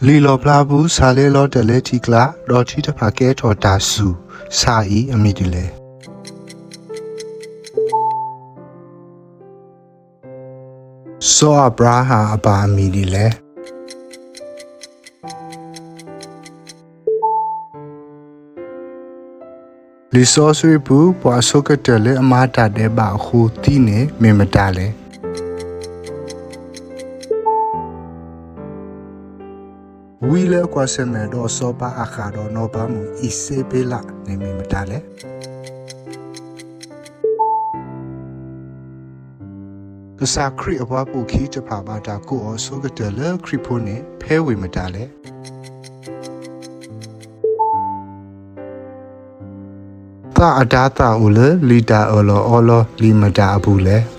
လံာ်လီၣ်ဖျါပူၤ ဆၣ်လဲလီၤတဲာ်လၢထံကျါ, ဒီးထံတဖၣ်ကဲထီၣ်တၢ်ဆူၣ်, ဆၣ်အံၤအမံၤဒ်လဲၣ်. စီၤအၤဘြၤဟၣ်အပၢ်အမံၤဒ်လဲၣ်. လံာ်စီဆှံပူၤ ပှၤအဆိကတၢၢ်လၢအမၤတၢ်ဒဲးဘးအဃိသံန့ၣ် မ့ၢ်မတၤလဲၣ်. ဝံလၢကွၢ်ဆၢၣ်မဲာ်ဒီးစီၤပၤအၤဃးဒီးနီၢ်ပၤမုၣ်အံၤစ့ဘ့လးန့ၣ်မ့ၢ်မတၤလဲၣ်. ကစၢ်ခရံာ်အပှၤပိာ်ခံတဖၣ်ဘၣ်တၢ်ကိးအီၤအဆိကတၢၢ်လၢခရံာ်ဖိန့ၣ် ဖဲဝ့ၢ်မတၤလဲၣ်. သးအတၤသၣ်အိၣ်လၢလံာ်တၢ်အၢၣ်လီၤအီလီၤလံာ်မတၤအပူၤလဲၣ်.